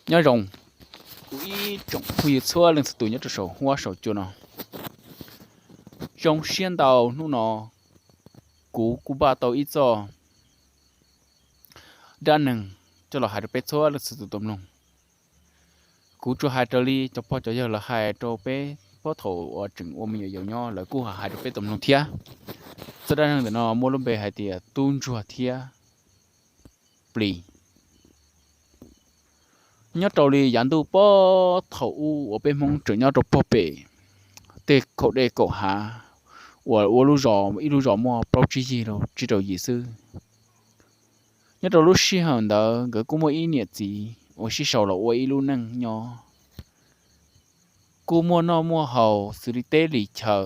Nyob zoo, kuv ib tsoom phooj ywg txhua leej txhua tus nyob rau saum huab saum cua no. Zoo siab ntau hnub no kuv kuj npaj tau ib txoj dab neeg coj los hais rau peb txhua leej txhua tus tau mloog. Kuv tsuas hais raws li cov pog cov yawg lawv hais rau peb puag thaum uas tseem ua me nyuam yaus nyob lawv kuj hais rau peb tau mloog thiab. Txoj dab neeg ntawm no muaj lub npe hais tias tub ntsuag thiab plis. Nyob rau li yav ntuj puag thaum ub uas peb Hmoob tseem nyob rau puag pem tej kaum dej kaum hav, uas ua lub zos, ib lub zos muaj plaub tsib yig los tsib rau yim xwb. Nyob rau lub sij hawm ntawd nkawd kuj muaj ib niam txiv uas sib sau los ua ib lub neej nyob, kuj muaj noj muaj haus xws li teb li chaw.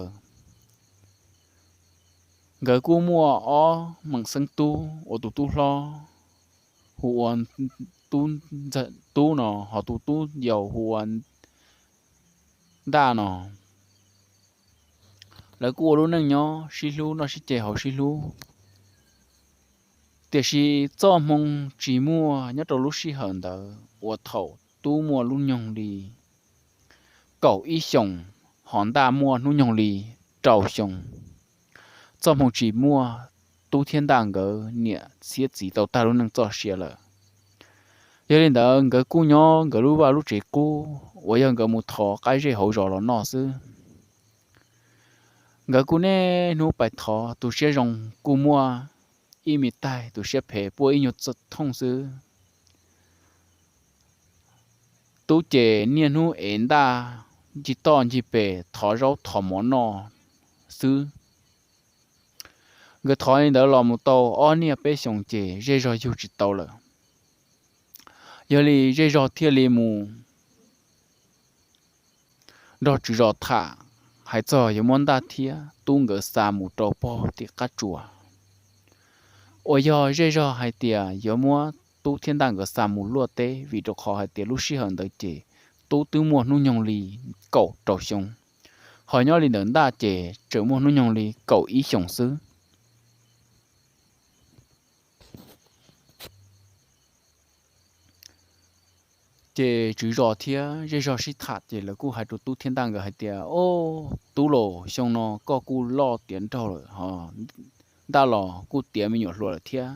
Nkawd kuj muaj ob meem xeeb tub, uas tus tub hlob hu ua Tub no, ho tus tub yau hu ua Ntaj no. Lawv kuj ua lub neej nyob sib hlub, noj sib ceg haus sib hlub. Tiam sis txoj hmoo tsis muaj nyob rau lub sij hawm ntawd uas thaum Tub muaj hnub nyoog li kaum ib xyoos, ho Ntaj muaj hnub nyoog li rau xyoo. Txoj hmoo tsis muaj, Tub thiab Ntaj nkawd niam thiab txiv tau tag lub neej txoj sia lawm. Yog li ntawd nkawd kuj nyob nkawd lub vaj lub tsev qub uas yog nkawd mus thov qab zej hauv zos los noj xwb. Nkawd kuj niaj hnub pais thov, tus siab zoo kuj muaj ib me taig, tus siab phem puab ib nyuag thooj xwb. Tub ces niaj hnub ev Ntaj ncig toj ncig pes thov zaub thov mov noj xwb. Nkawd thov li ntawd los mus tau ob niaj peb xyoos ces zej zog yug tsis tau lawm. Yog li zej zog thiaj li mus nrog tswv zos tham, hais txog yuav muab Ntaj thiab Tub nkawd xa mus rau pog tim qab tsuas, uas yog zej zog hais tias yuav muab Tub thiab Ntaj nkawd xa mus luaj teb, vim rau qhov hais tias lub sij hawm ntawd ces Tub twb muaj hnub nyoog li kaum rau xyoo, ho nyob li ntawm Ntaj ces tseem muaj hnub nyoog li kaum ib xyoos xwb. Ces tswv zos thiab zej zog sib tham ces lawv kuj hais rau Tub thiab Ntaj nkawd hais tias, Au, Tub los, xyoo no koj kuj loj tiav nraug lawm, ho Ntaj los kuj tiav me nyuam hluas lawm thiab.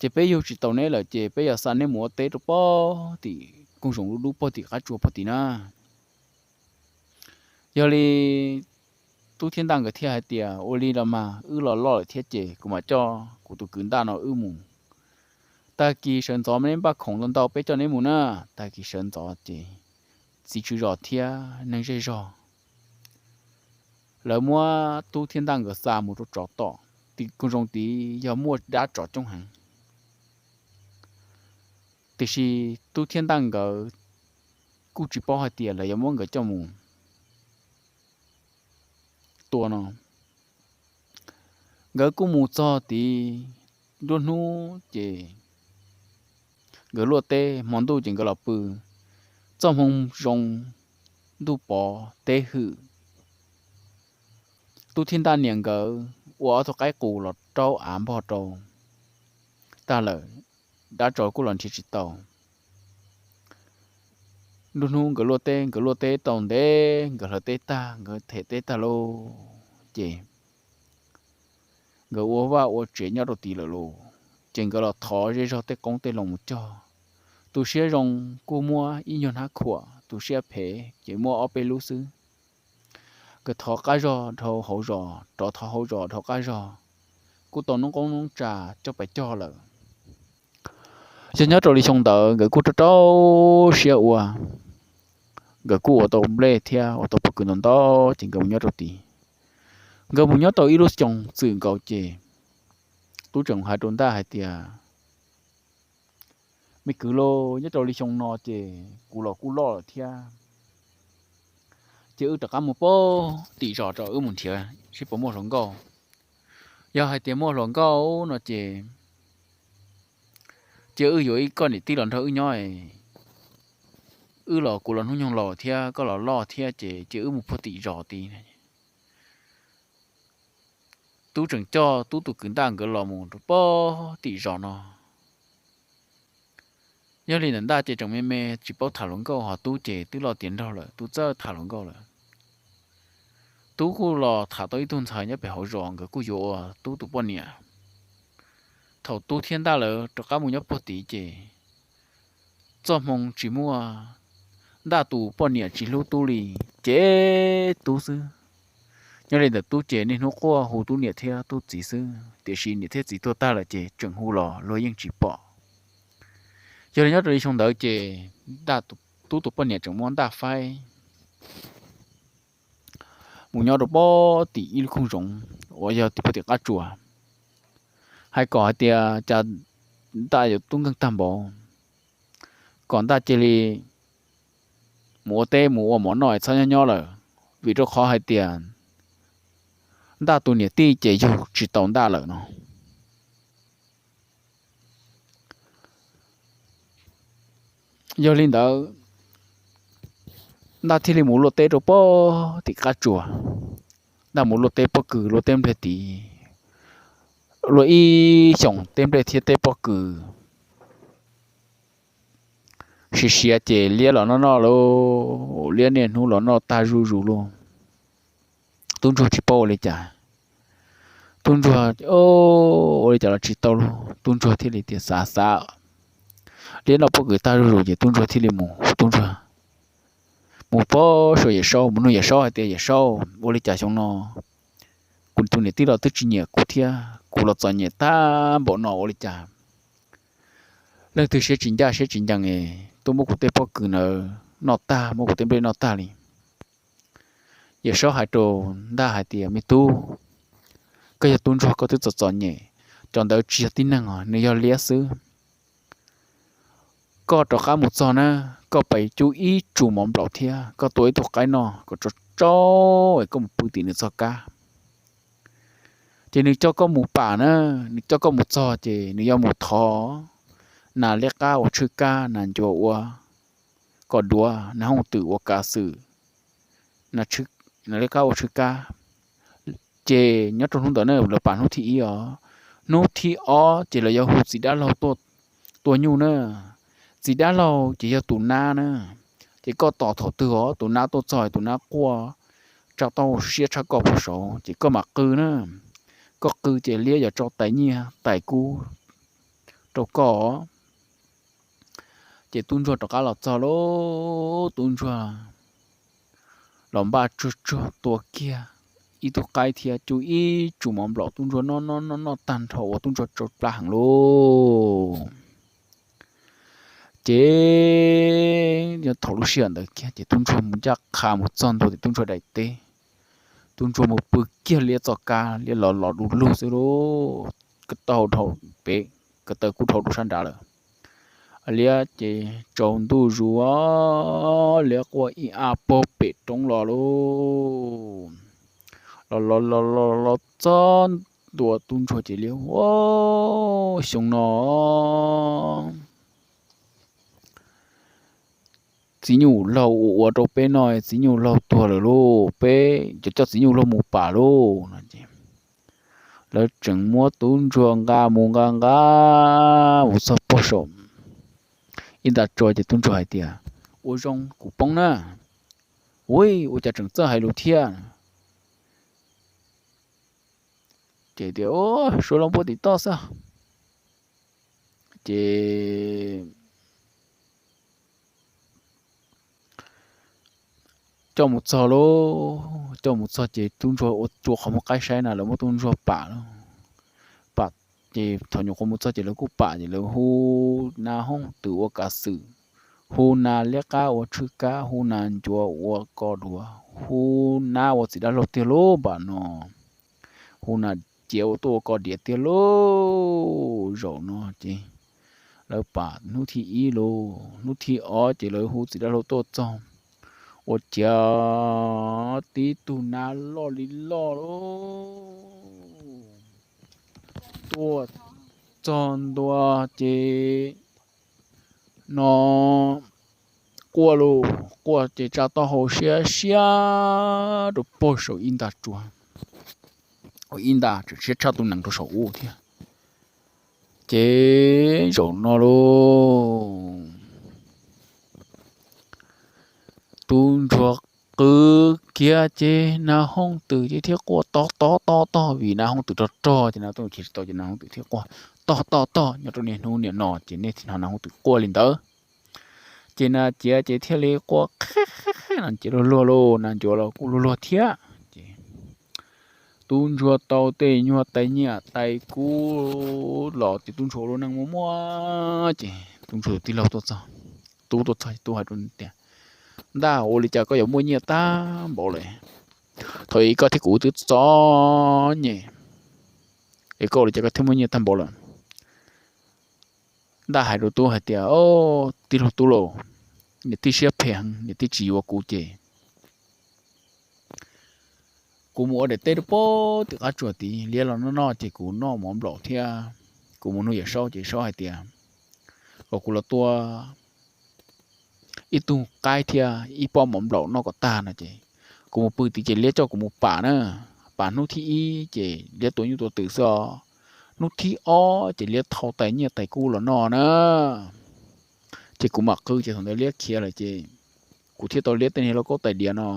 Ces peb yug tsis tau neb lawm ces peb yuav xa neb mus ua teb rau pog tim koog zoov dub dub pog tim qab tsuas pog tim na. Yog li Tub thiab Ntaj nkawd thiaj hais tias, Ua li los mas, wb los loj lawm thiab ces kuv mam coj kuv tus kwv Ntaj no wb mus. Tag kis sawv ntxov mas neb npaj khoom ntau ntau peb coj neb mus na. Tag kis sawv ntxov ces txiv tswv zos thiab neeg zej zog lawv muab Tub thiab Ntaj nkawd xa mus rau tsov tom, tim koog zoov tid yog muaj dab tsov coob heev. Tiam sis Tub thiab Ntaj nkawd kuj tsis paub hais tias lawv yuav muab nkawd coj mus tua no. Nkawd kuj mus txog tid, nruab hnub ces nkawd luaj teb, hmo ntuj ces nkawd los pw. Txoj hmoo zoo, ntuj pov teb hwm, Tub thiab Ntaj niam nkawd ua ob tug qaib qus los raub av npog rau tag lawm, dab tsov kuj los nrhiav tsis tau. Nruab hnub nkawd luaj teb, nkawd luaj teb tau ntev, nkawd hlawv teb tag, nkawd them teb tag lauj, ces nkawd ua vaj ua tsev nyob rau tid lawm lauj. Ces nkawd los thov zej zog tej qoob tej loo mus cog. Tus siab zoo kuj muab ib nyuag hnab khuam, tus siab phem ces muab ob peb lub xwb. Nkawd thov qab zog dhau hauv zos, rov thov hauv zos dhau qab zog, kuj tau noob qoob noob tsa coj pais cog lawm. Yog nyob rau li xyoo ntawd nkawd kuj rau rau siab ua, nkawd kuj ua tau nplej thiab ua tau pob kws ntau ntau, ces nkawd mus nyob rau tid. Nkawd mus nyob tau ib lub xyoo txwm nkaus ces Tub tseem hais rau Ntaj hais tias, Me kwv lauj, nyob rau li xyoo no ces kuv los kuj loj lawm thiab, ces wb rov qab mus pog tim zos rau wb mus nrhiav seb puas muaj hluas nkauj. Yog hais tias muaj hluas nkauj no ces, ces wb yuav ib koj niam tij los nrog wb nyob. Wb los kuv los hnub nyoog laus thiab koj los loj thiab ces cia wb mus pog tim zos tid. Tub tseem coj Tub tus kwv Ntaj nkawd los mus rau pog tim zos no. Yog li ntawm Ntaj ces tseem me me tsis paub tham hluas nkauj, ho Tub ces twb loj tiav nraug lawm, Tub txawj tham hluas nkauj lawm. Tub kuj los tham tau ib tug ntxhais nyob pem hauv zos, nkawd kuj yuav ua Tub tus poj niam. Thaum Tub thiab Ntaj lawv rov qab mus nyob puag tid ces txoj hmoo tsis muaj, Ntaj tus poj niam tsis hlub Tub li, ces Tub xwb. Nyob li ntawm Tub ces niaj hnub quaj hu Tub niam thiab Tub txiv xwb, tiam sis niam thiab txiv tuag tag lawm ces tseem hu los luag yeej tsis pom. Yog li nyob rau li xyoo ntawd ces Tub tus poj niam tseem muab Ntaj faib mus nyob rau puag tim ib lub koog zoov uas yog tim puag tim qab tsuas, hais kom hais tias cas Ntaj yuav tub nkeeg tag npaum, kom Ntaj cia li mus ua teb mus ua mov noj es txhob nyob nyob lawm, vim rau qhov hais tias Ntaj tus niam tij ces yug tsis tau Ntaj lawm no. Yog li ntawd, Ntaj thiaj li mus luaj teb rau puag tim qab tsuas. Ntaj mus luaj teb pob kws luaj teb nplej tid, luaj ib xyoos teb nplej thiab teb pob kws. Siav siav ces liab los noj noj lauj, liab niaj hnub los noj tag zuj zus lauj. Tub ntsuag tsis paub ua li cas, tub ntsuag ua li cas los tsis tau lauj, tub ntsuag thiaj li tias xav xav, liab noj pob kws tag zuj zus ces tub ntsuag thiaj li mus, tub ntsuag mus puag saum Yawm Saub, mus nug Yawm Saub hais tias, Yawm Saub, ua li cas xyoo no kuv tus niam tij los twb tsis nyiam kuv thiab, kuv los txom nyem tag npaum no ua li cas? Leej twg siab tsis ncaj siab tsis ncees es tuaj muab kuv tej pob kws ntawd noj tag, muab kuv tej nplej noj tag li. Yawm Saub hais rau Ntaj hais tias, Me tub, koj yog tub ntsuag koj twb txom txom nyem, cov ntawd tsis yog tib neeg os, nws yog liab xwb. Koj rov qab mus txog na, koj pais cub ib tsu mov nplaum thiab koj tua ib tug qaib noj kom tsau tsau es koj mus pw tim nws txoj kab. Ces nws coj koj mus pam na, nws coj koj mus txog ces nws yuav mus thov nas liab qab ua tshwj kab, nas ncuav ua kos duav, nas hooj twm ua kav xwm, nas liab qab ua tshwj kab. Ces nyob rau hnub ntawd na, lawv pam hnub thib ib os, hnub thib ob ces lawv yuav hu txiv dab laug tuaj tua nyuj na. Txiv dab laug ces yog tus nab na. Ces koj tos thaum twg os tus nab tuaj txog, tus nab quaj tsa taub hau siab tshaj koj puag saud ces koj mam qw na. Koj qw ces liab yuav tso tais nyiaj tais kub rau koj. Ces tub ntsuag rov qab los txog lauj, tub ntsuag los npaj tsuag tsuag tua kiag ib tug qaib thiab cub ib tsu mov nplaum, tub ntsuag noj noj noj noj tag nrho uas tub ntsuag tsau plab heev lauj. Ces thaum lub sij hawm ntawd kiag ces tub ntsuag mus ncaj qha mus txog ntua tim tub ntsuag daim teb. Tub ntsuag mus pw kiag liab txoj kab, liab los los du lug xwb lauj, ko taw dhau pem, ko taw kuj dhau rau sab nrad lawm. Liab ces tsaus ntuj zus, liab quaj ib a pag pem roob los lauj. Los los los los los txog ntua tub ntsuag ces liab, Ua, xyoo no txiv nyuj laug uas ua rau peb no, txiv nyuj laug tuag lawm lauj, peb cov coj txiv nyuj laug mus pam lauj no ces lawv tseem muab tub ntsuag nqa mus nqa nqa mus txog puag saum ib nta tsua ces tub ntsuag hais tias, Ua zoo kuv poob na. Ui, ua cas tseem txawj hais lus thiab? Ces tias, Suav los puag tim toj xwb. Ces coj mus txog lauj, coj mus txog ces tub ntsuag ua rua qhov muag qaib saib na, lawv muab tub ntsuag pam lauj. Pam ces thaum nyuam qhuav mus txog ces lawv kuj pam ces lawv hu nas hooj twm ua kav xwm, hu nas liab qab ua tshwj kab, hu nas ncuav ua ko duav, hu nab ua txiv dab laug tiag lauj npam no, hu nas ciav ua tuaj ua ko diav tiag lauj. Zaum no ces lawv pam hnub thib ib lauj, hnub thib ob ces lawv hu txiv dab laug tuaj txog, ua ciav tib tug nab loj li loj lauj. Tuaj txog ntua ces no quaj lauj, quaj ces tsa taub hau siab siab rau puag saum ib nta tsua, ib nta tseem siab tshaj tus nees rau saum ub thiab. Ces zaum no lauj, tub ntsuag qw kiag ces nas hooj twm ces thiaj quaj tog tog tog tog, vim nas hooj twm rog rog ces nas hooj twm khiav tsis tau ces nas hooj twm thiaj quaj tog tog tog nyob rau niaj hnub niaj no ces nej thiaj hnov nas hooj twm quaj li ntawd. Ces nas ciav ces thiaj li quaj qheb qheb qheb no ces luag luag lauj, nas ncuav los kuj luag luag thiab ces tub ntsuag tau tej nyuag tais nyiaj tais kub los ces tub ntsuag ua lub neej muaj muaj ces tub ntsuag tij laug tuaj txog, tub tuaj txog ces tub hais rau tias, Ntaj, ua li cas koj yuav muaj nyiaj tag npaum lawm? Thaum ub koj thiab kuv twb txom nyem es koj ua li cas koj thiaj muaj nyiaj tag npaum lawm? Ntaj hais rau tub hais tias, Tij laug tub lauj, niam tij siab phem heev, niam tij tsis yuav kuv ces kuv mus ua daim teb rau pem tim qab tsuas tid, liab los noj noj ces kuv noj mov nplaum thiab kuv mus nug yawm saub ces saub hais tias kom kuv los tua ib tug qaib thiab ib pob mov nplaum noj kom tag no ces kuv mus pw tid ces liab coj kuv mus pam na, pam hnub thib ib ces liab tua nyuj tua twm xwb os, hnub thib ob ces liab thau tais nyiaj tais kub los noj na, ces kuv mam qw ces thaum ntawd liab khiav lawm ces kuv thiaj tau liab tej niag lauj kaub tais diav no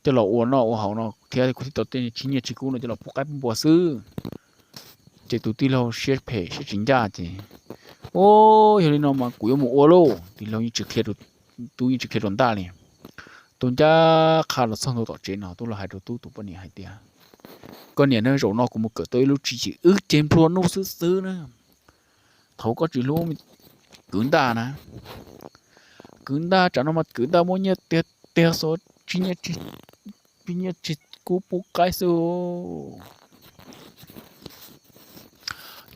coj los ua noj ua haus no thiab kuv thiaj tau tej niag tsib nyiaj tsib kub no coj los pub qaib pub npua xwb. Ces tus tij laug siab phem siab tsis ncaj ces, Ub, yog li no mas kuv yuav mus ua lauj. Tij laug yeej tsis qhia, tub yeej tsis qhia rau Ntaj li. Tub ncaj qha los txog ntua tom tsev no tub los hais rau tub tus poj niam hais tias, Koj niam na, zaum no kuv mus kawm tau ib lub tswv yim wb ceg nplua nuj xwb xwb na. Thaum koj tsis hlub kwv Ntaj na, kwv Ntaj tsam no mas kwv Ntaj muaj nyiaj tiag tiag xwb, tsib nyiaj tsib kub pub qaib xwb.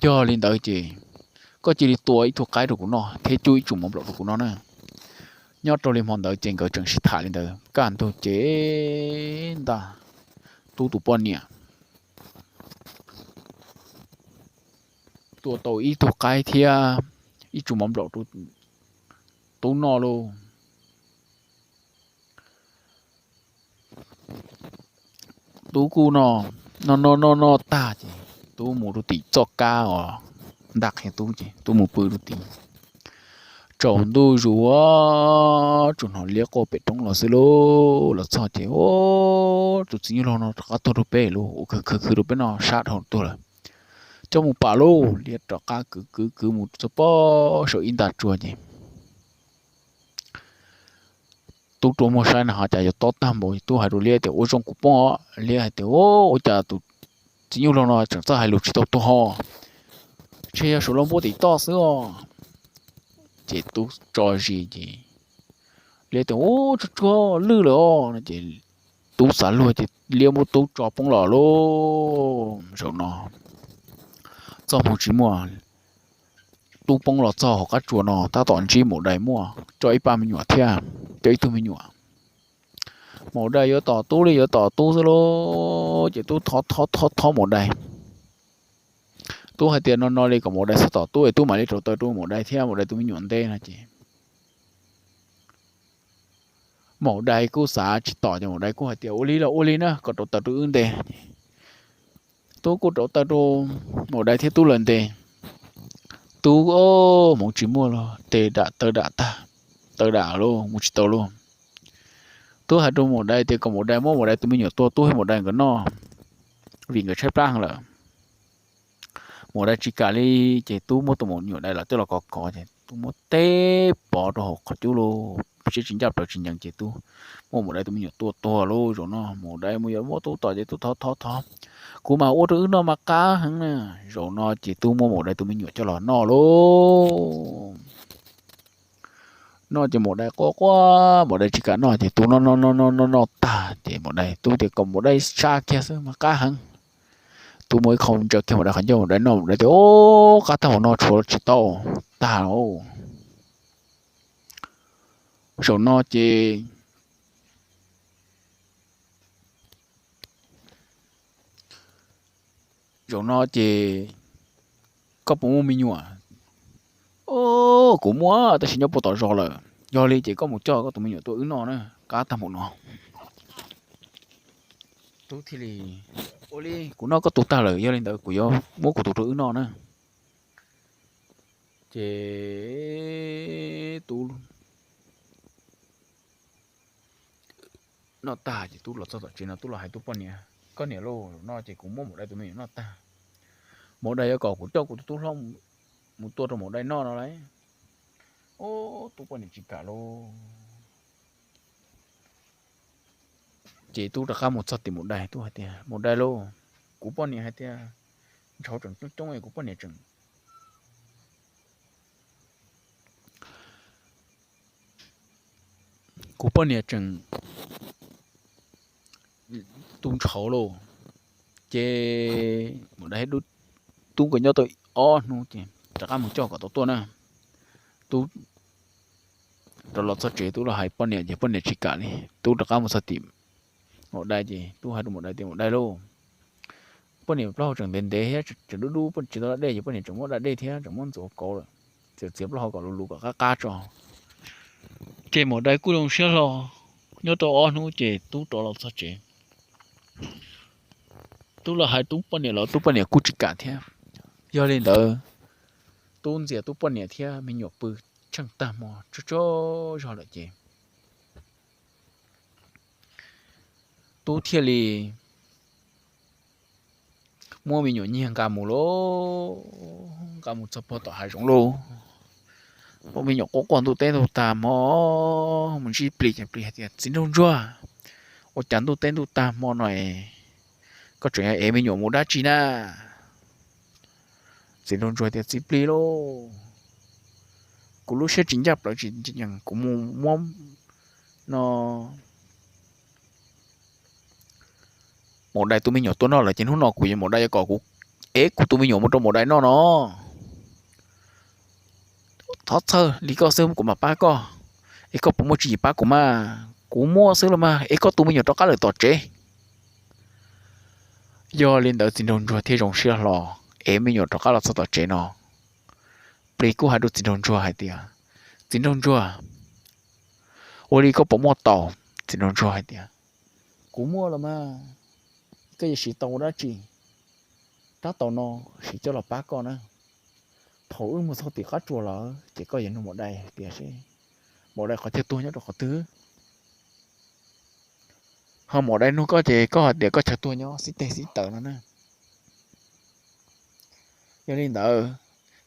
Yog li ntawd ces koj cia li tua ib tug qaib rau kuv noj thiab cub ib tsum mov nplaum rau kuv noj na. Nyob rau li hmo ntawd ces nkawd tseem sib tham li ntawd kaj ntug ces Ntaj, tub tus poj niam, tua tau ib tug qaib thiab ib tsum mov nplaum rau tub noj lauj. Tub kuj noj noj noj noj noj tag ces tub mus rau tim txoj kab os, Ntaj qhia tub ces tub mus pw rau tid. Tsaus ntuj zus tsuas hnov liab quaj pem roob los xwb lauj. Los txog ces, Ub, tus txiv nyuj laug no rov qab tuag rau peb lauj, ua khwv khwv khwv rau peb noj sab dhau tuag lawm. Coj mus pam lauj. Liab rov qab kwv kwv kwv mus txog pob saum ib nta tsua ces tub rua muag saib na ho cas yuav tob tag npaum, tub hais rau liab tias, Ua zoo kuv poob os. Liab hais tias, Ua cas tus txiv nyuj laug no tseem txawj hais lus tsis tau tuag ho, ntshe yog suav laus npuab tim toj xwb os. Ces tub tso zis ces liab tias, Ub, tsuag tsuag lwj lawm os no ces tub xav luag ces liab muab tub tso poob los lauj. Zaum no txoj hmoo tsis muaj, tub poob los txog hauv qab tsua no tab tom ntsib maum dais muaj coj ib pab me nyuam thiab, coj ib tug me nyuam. Maum dais yuav tom tub li yuav tom tub xwb lauj, ces tub thov thov thov thov maum dais. Tub hais tias, No no li kom maum dais txhob tom tub es tub mam li rauv taws rau maum dais thiab maum dais tus me nyuam nte no ces maum dais kuj xav tsis tom ces maum dais kuj hais tias, Ua li los ua li na, koj rauv taws rau wb nte. Tub kuj rauv taws rau maum dais thiab tub lawv nte. Tub hmoov tsis muaj los tes dam taw dam tag, taw dam lauj, mus tsis tau lauj. Tub hais rau maum dais tias kom maum dais muab maum dais tus me nyuam tua tub thiab maum dais nkawd noj, vim nkawd tshaib plab heev lawm. Maum dais tsis kam li, ces tub muab tus maum nyuam dais los coj los kov kov ces tub muab teb pov rau hauv qhov cub lauj, siab tsis ncaj plaws tsis ncees ces tub muab maum dais tus me nyuam tua tuag lauj. Zaum no maum dais mus yuav muab tub tom ces tub thov thov thov, Kuv mam ua rau wb noj mas qab heev na. Zaum no ces tub muab maum dais tus me nyuam coj los noj lauj. Noj ces maum dais quaj quaj, maum dais tsis kam noj ces tub noj noj noj noj noj noj tag ces maum dais, tub tias kom maum dais sab kiag xwb mas qab heev. Tub muab ib qho ntsaws kiag maum dais qhov ncauj, maum dais noj, maum dais tias, Ub, qab tag npaum no tshuav tsis tau, tag lauj. Zaum no ces, zaum no ces koj puas muaj me nyuam? Ub, kuv muaj tab sis nyob puag tom zos lawm. Yog li ces koj mus coj koj tus me nyuam tuaj wb noj na, qab tag npaum no. Tub thiaj li, Ua li kuv noj koj tus tag lawm, yog li ntawd kuv yuav muab kuv tus rau wb noj na. Ces tub noj tag ces tub los txog tom tsev no tub los hais tub poj niam, koj niam lauj, no ces kuv muab maum dais tus me nyuam noj tag, maum dais yuav kom kuv coj kuv tus tub hlob mus tua rau maum dais noj no lauj. Ub, tub poj niam tsis kam lauj. Ces tub rov qab mus txog tim maum dais, tub hais tias maum dais lauj, kuv poj niam hais tias ntshauv tseem coob coob, kuv poj niam tseem kuv poj niam tseem tu ntshauv lauj. Ces maum dais dub, tub nkawd nyob tau ob hnub ces rov qab mus coj kom tau tuaj na. Tub rov los txog tsev tub los hais poj niam ces poj niam tsis kam li, tub rov qab mus txog tim maum dais ces tub hais rau maum dais tias maum dais lauj, poj niam plaub hau tseem ntev ntev thiab tseem dub dub, tsis tau da dej ces poj niam tseem muab da dej thiab tseem muab ntxuav kauv lawm, txiav txiav plaub hau kom luv luv kom qab qab tso. Ces maum dais kuj zoo siab hlo, nyob rau ob hnub ces tub rov los txog tsev, tub los hais tub poj niam los tub poj niam kuj tsis kam thiab. Yog li ntawd, tub ntxias tub poj niam thiab me nyuam pw tsheej tag hmo tsaug tsaug zog lawm ces tub thiaj li muab me nyuam nyiag nqa mus lauj, nqa mus txog pog tom hav zoov lauj. Muab me nyuam quaj quaj ntuj teb ntuj tag hmo, mus ntsib plis ces plis hais tias txiv nraug ntsuag, ua cas ntuj teb ntuj tag hmo no es koj tseem yuav ev me nyuam mus dab tsi na? Txiv nraug ntsuag tias txiv plis lauj, kuv lub siab tsis ncaj plaws tsis nyeem kuv mus muab no maum dais tus me nyuam tua noj lawm ces hnub no kuv yuav, maum dais yuav kom kuv ev kuv tus me nyuam mus rau maum dais noj no. Thov txhawj li koj xwb kuv mam pab koj, es koj puas muaj tswv yim pab kuv mas? Kuv muaj xwb los mas, es koj tus me nyuam rov qab lawm tom tsev. Yog li ntawd txiv nraug ntsuag thiaj zoo siab hlo, ev me nyuam rov qab los txog tom tsev no. Plis kuj hais rau txiv nraug ntsuag hais tias, txiv nraug ntsuag, ua li koj puas muaj taus? Txiv nraug ntsuag hais tias, kuv muaj los mas, koj yuav siv tau ua dab tsi? Tab tom no siv coj los pab koj na. Thaum wb mus txog tim qab tsuas lawm ces koj yuav nug maum dais tias seb maum dais qhov chaw tuag nyob rau qhov twg. Ho maum dais nug koj ces koj hais tias koj chaw tuag nyob xib teg xib taws no na. Yog li ntawd,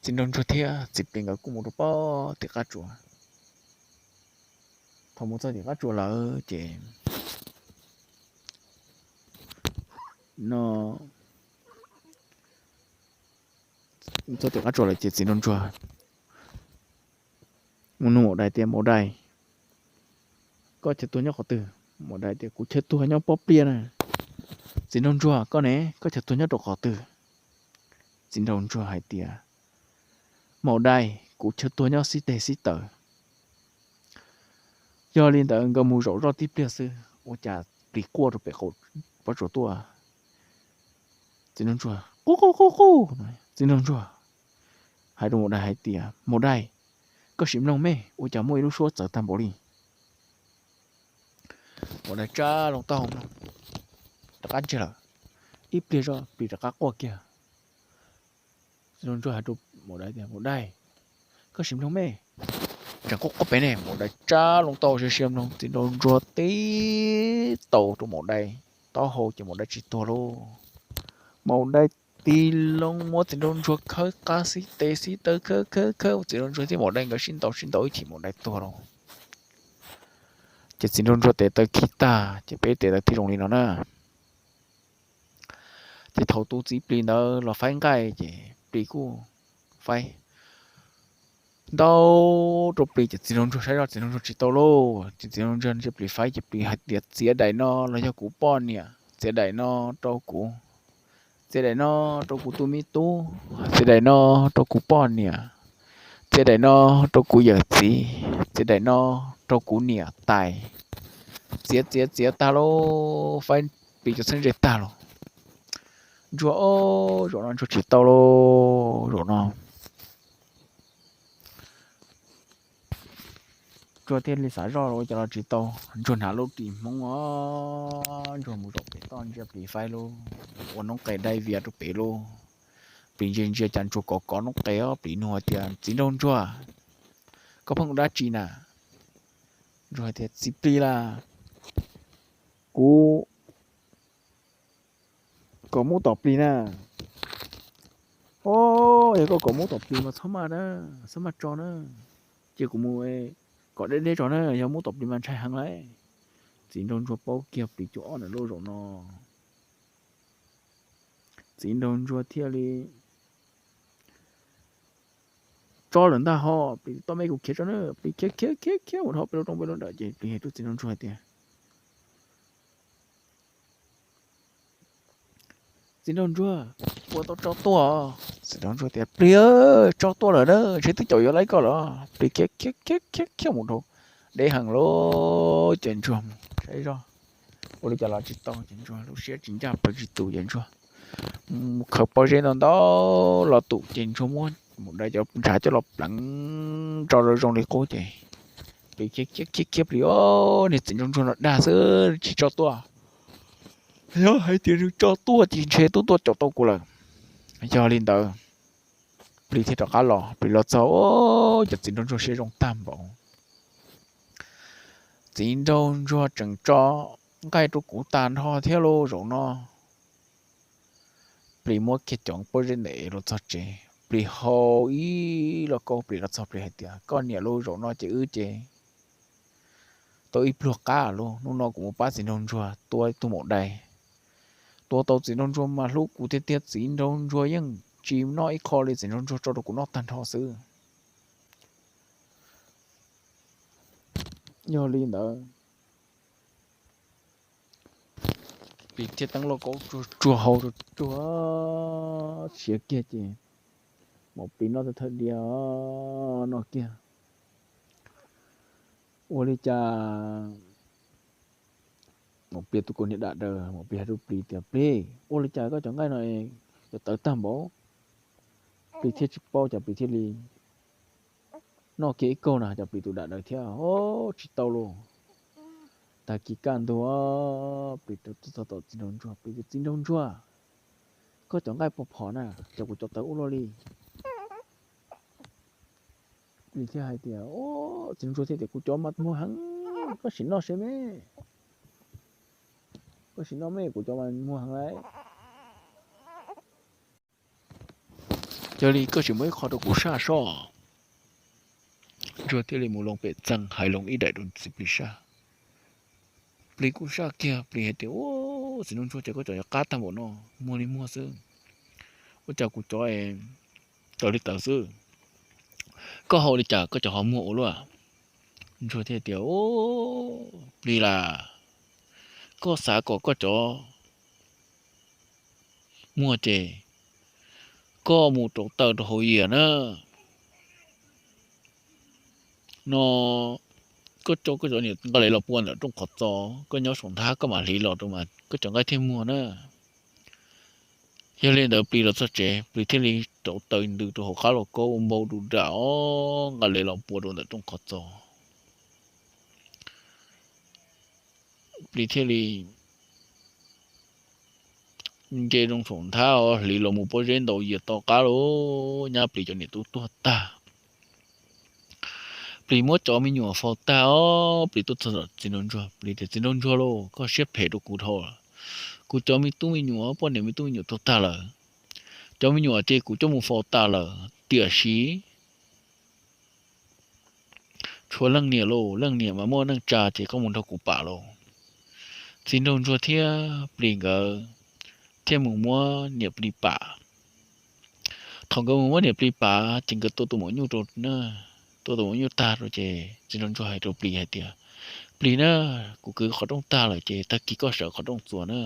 txiv nraug ntsuag thiab txiv plis nkawd kuj mus rau pem tim qab tsuas. Thaum mus txog tim qab tsuas lawm ces no, txog tim qab tsuas lawm ces txiv nraug ntsuag mus nug maum dais tias maum dais, koj chaw tuag nyob qhov twg? Maum dais tias kuv chaw tuag nyob pob pliaj na. Txiv nraug ntsuag, koj ne, koj chaw tuag nyob rau qhov twg? Txiv nraug ntsuag hais tias maum dais, kuv chaw tuag nyob xib teg xib taws. Yog li ntawd nkawd mus zaum zoj tib pliag xwb ua cas plis quaj rau pem qaum pob tsuas tuaj. Txiv nraug ntsuag qub qub qub qub, txiv nraug ntsuag hais rau maum dais hais tias maum dais, koj sim mloog me, ua cas muaj ib lub suab txawv tag npaum li. Maum dais tsa loo taub hau mloog, rov qab ntsiag lawm. Ib pliag zoj plis rov qab quaj kiag. Txiv nraug ntsuag hais rau maum dais tias maum dais, koj sim mloog me, tseem quaj quaj pem ne. Maum dais tsa loo taub hau sia sia mloog, txiv nraug ntsuag tib taus rau maum dais taub hau ces maum dais tsis tuag lauj. Maum dais tig loo muab txiv nraug ntsuag khawb qab xib tes xib taw khawb khawb khawb, txiv nraug ntsuag thiab maum dais nkawd sib ntaus sib ntaus ib chim maum dais tuag lauj. Ces txiv nraug ntsuag tes taw khib tag ces peb tes taw thiaj zoo li no na. Ces thaum tus txiv plis ntawd los faib nqaij ces plis kuj faib ntau rau plis ces txiv nraug ntsuag saib zoj txiv nraug ntsuag tsis tau lauj. Ces txiv nraug ntsuag ntsib plis faib ces plis hais tias txiav daim no los yog kuv poj niam, txiav daim no rau kuv, txiav daim no rau kuv tus me tub, txiav daim no rau kuv poj niam, txiav daim no rau kuv yawm txiv, txiav daim no rau kuv niam tais. Txiav txiav txiav tag lauj, faib plis cov txheeb ze tag lauj. Ntsuag, o, zaum no ntsuag tsis tau lauj, zaum no ntsuag thiaj li xav zoj ua cas los tsis tau. Ntsuag hnav lub ris hmoob os, ntsuag mus zaum pem toj ntsia plis faib lauj, ua noob qes dai vias rau pem lauj. Plis ntsia ntsia cas ntsuag kov kov noob qes os, plis nug hais tias txiv nraug ntsuag, koj pheej ua dab tsi na? Ntsuag hais tias txiv plis lauj, Kuv kom muab tom plis na. Os, yog koj kom muab tom plis mas txhob maj na, txhob maj tso na. Cia kuv mus kom deb deb tso na, yog muab tom plis mas ntshai heev lauj. Txiv nraug ntsuag paub kiag plis cuaj ob ntawm lub zaum no, txiv nraug ntsuag thiaj li tso lawm ntag ho. Plis toj me kuv khiav tso na, plis khiav khiav khiav khiav mus dhau peb lub roob peb lub ntawm ces plis hais rau txiv nraug ntsuag hais tias, txiv nraug ntsuag, puas tau tso tuaj? Txiv nraug ntsuag tias, plis, tso tuaj lawm na, ntshe twb caum yuav laib koj lawm. Plis khiav khiav khiav khiav khiav mus dhau, deb heev lawm ces ntsuag mus saib zoj ua li cas los tsis tau ces ntsuag lub siab tsis ncaj pawg tsis tus ces ntsuag mus khaws pob zeb ntau ntau los tum ces ntsuag muab maum dais cov ntshav coj los pleev tso zoo zoo li qub ces plis khiav khiav khiav khiav plis, os, niag txiv nraug ntsuag no dag xwb tsis tso tuaj. Yog hais tias nws tso tuaj ces ntshe twb tuaj caum tau kuv lawm. Yog li ntawd, plis thiaj rov qab los, plis los txog, cov txiv nraug ntsuag siab zoo tag npaum. Txiv nraug ntsuag tseem tso nqaij rau kuv tag nrho thiab lauj zaum no. Plis muab kiag cov pob zeb ntawm los txog tsev, plis hau ib lauj kaub plis los txog plis hais tias, koj niam lauj, zaum no ces wb ces tau ib pluag qab lauj, hnub no kuv mus pab txiv nraug ntsuag tua ib tug maum dais. Tua tau txiv nraug ntsuag mas hlub kuv tiag tiag, txiv nraug ntsuag yeej tsis noj ib qho li, txiv nraug ntsuag tso rau kuv noj tag nrho xwb. Yog li ntawd, plis thiaj teeb lauj kaub tsuag tsuag hau tsuag tsuag siav kiag ces maum plis noj thawj diav noj kiag. Ua li cas maum plis tus kaus hniav dam daws, maum plis hais rau plis tias, plis, ua li cas koj cov nqaij no yuav tawv tag npaum? Plis thiaj tsis paub, cas plis thiaj li noj kiag ib kaug na, cas plis tus dam daws thiab, o, tsis tau lauj. Tag kis kaj ntug, plis rau txog tom txiv nraug ntsuag, plis tias, txiv nraug ntsuag, koj cov nqaij pos phom na, cas kuv cov tawv ua luaj li? Plis thiaj hais tias, txiv nraug ntsuag thiaj tias, kuv cov mas muag heev, koj sim noj seb me, koj sim noj me, kuv cov mas muag heev lauj. Yog li koj sim muab ib qho rau kuv saj soj. Ntsuag thiaj li mus loo pem txee hais loo ib daim rau txiv plis saj. Plis kuj saj kiag, plis hais tias, txiv nraug ntsuag, cas koj cov yuav qab tag npaum no, muag li muag xwb, ua cas kuv cov tawv li tawv xwb, koj hais li cas koj cov ho muag ua luaj? Ntsuag thiaj tias, plis las, koj xav kom koj cov muag ces koj mus rauv taws rau hauv yias na. No koj coj koj cov niam nqa li los pua ntawm rooj qhov txos, koj nyob saum nthab koj mam hliv los rau mas koj cov nqaij thiaj muag na. Yog li ntawd plis los txog tsev, plis thiaj li rauv taws ntws rau hauv qab lauj kaub ua npau du ram os, nqa li los pua rau ntawm rooj qhov txos. Plis thiaj li nce rau saum nthab os, hliv los mus pob zeb ntaus yias to qab lauj, nyab plis cov niam tub tuag tag. Plis muab cov me nyuam faus tag os, plis tuaj txog txiv nraug ntsuag, plis tias, txiv nraug ntsuag lauj, koj siab phem rau kuv dhau. Kuv cov me tub me nyuam, poj niam me tub me nyuam tuag tag lawm, cov me nyuam ces kuv coj mus faus tas lawm, tiam sis tshuav leej niam lauj, leej niam mas muaj neej tsa ces koj mus nrog kuv pam lauj. Txiv nraug ntsuag thiab plis nkawd thiaj mus muab niam plis pam. Thaum nkawd mus muab niam plis pam ces nkawd tua tus maum nyuj rau na, tua tus maum nyuj tag rau ces txiv nraug ntsuag hais rau plis hais tias, plis na, kuv kwv qhov rooj tag lawm ces tag kis koj sawv qhov rooj txuas na.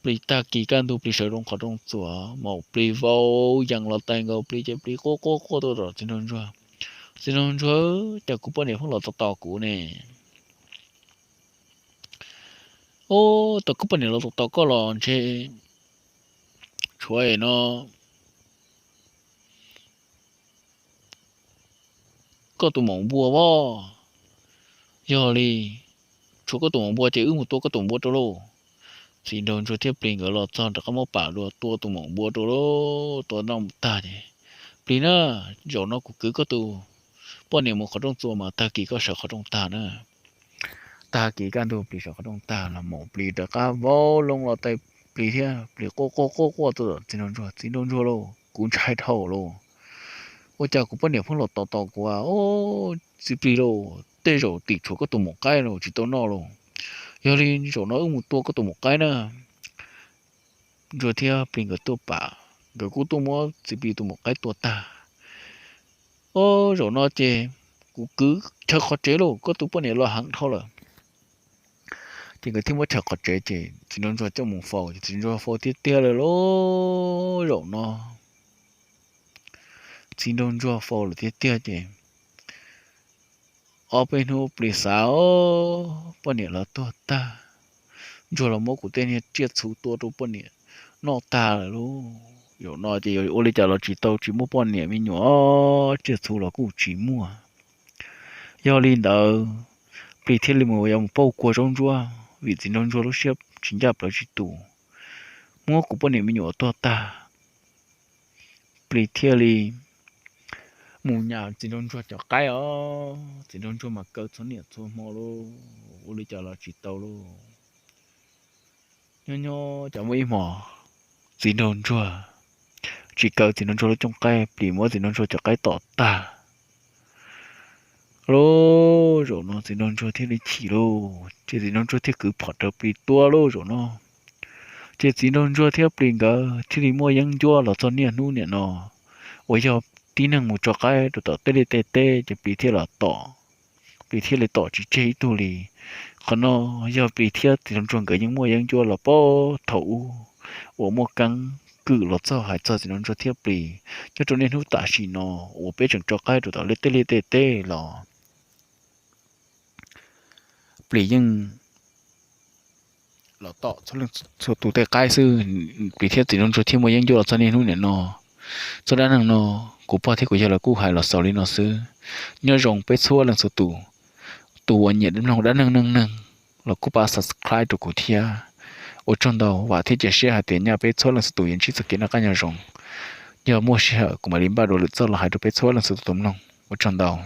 Plis tag kis kaj ntug plis sawv rau qhov rooj txuas, maum plis vau yees los tais nkaus plis ces plis quaj quaj quaj tuaj tom txiv nraug ntsuag, txiv nraug ntsuag, cas kuv poj niam pheej los tos tos kuv ne? Ub, tau koj poj niam los tos tos koj los ntshe tshuav no koj tus maum npua as. Yog li tshuav koj tus maum npua ces wb mus tua koj tus maum npua rau lauj. Txiv nraug ntsuag thiab plis nkawd los txog rov qab muab pam dua, tua tus maum npua rau lauj, tua noj tag ces, plis na, zaum no kuv kwv koj tus poj niam mus qhov rooj txuas mas tag kis koj sawv qhov rooj tag na. tag kis kaj ntug plis sawv qhov rooj tag los mus plis rov qab vau loo los tais plis thiab plis quaj quaj quaj quaj tuaj tom txiv nraug ntsuag, txiv nraug ntsuag lauj, kuv ntshai dhau lauj. Ua cas kuv poj niam pheej los tos tos kuv a, txiv plis lauj, tej zaum tim tshuav koj tus maum qaib los tsis tau noj lauj. Yog li zaum no wb mus tua koj tus maum qaib na. Ntsuag thiab plis nkawd tuaj pam, nkawd kuj tuaj muab txiv plis tus maum qaib tua tag. Ob, zaum no ces kuv kwv chaw qhov tsev lauj, koj tus poj niam los heev dhau lawm. Ces nkawd thiaj muab chaw qhov tsev ces txiv nraug ntsuag coj mus faus ces txiv nraug ntsuag faus tiag tiag lawm lauj zaum no. Txiv nraug ntsuag faus lawm tiag tiag ces ob peb hnub plis xav, poj niam los tuag tag, ntsuag los muab kuv tej niag tsiaj txhu tua rau poj niam noj tag lawm lauj. Zaum no ces yuav ua li cas los tsis tau, tsis muaj poj niam me nyuam, tsiaj txhu los kuj tsis muaj. Yog li ntawd, plis thiaj li mus yuav mus pauj kua zaub ntsuab vim txiv nraug ntsuag lub siab tsis ncaj plawv tsis tus, muab kuv poj niam me nyuam tuag tag. Plis thiaj li mus nyas txiv nraug ntsuag cov qaib os, txiv nraug ntsuag mas kaw txhua niam txhua hmo lauj, ua li cas los tsis tau lauj. Nyob nyob cov muaj ib hmo, txiv nraug ntsuag tsis kaw txiv nraug ntsuag lub cooj qaib, plis muab txiv nraug ntsuag cov qaib tom tag lauj. Zaum no txiv nraug ntsuag thiaj li chim lauj, ces txiv nraug ntsuag thiaj kwv phom raws plis tua lauj zaum no. Ces txiv nraug ntsuag thiab plis nkawd thiaj li muaj yeeb ncuab los txog niaj hnub niam no, uas yog tib neeg mus tso qaib rau tom tej liaj tej teb ces plis thiaj los tom, plis thiaj li tom tsis tseg ib tug li. Qhov no yog plis thiab txiv nraug ntsuag nkawd yeej muaj yeeb ncuab los puag thaum ub uas muaj keeb kwm los txog hais txog txiv nraug ntsuag thiab plis nyob rau niaj hnub tam sim no uas peb tseem tso qaib rau tom tej liaj tej teb los plis yeej los tom txhua tus tej qaib xwb. Plis thiab txiv nraug ntsuag thiaj muaj yeeb ncuab los txog niaj hnub niam no. Txoj dab neeg no kuv pog thiab kuv yawg lawv kuj hais los xaus li no xwb. Nyob zoo peb txhua leej txhua tus, tus uas nyiam mloog dab neeg neej neeg los kuj pab subscribe rau kuv thiab. Ua tsaug ntau, vam thiab cia siab hais tias nyaj peb txhua leej txhua tus yuav ntsib txoj kev noj qab nyob zoo. Yog muaj sij hawm kuv mam li npaj dua lwm txoj los hais rau peb txhua leej txhua tus tau mloog. Ua tsaug ntau.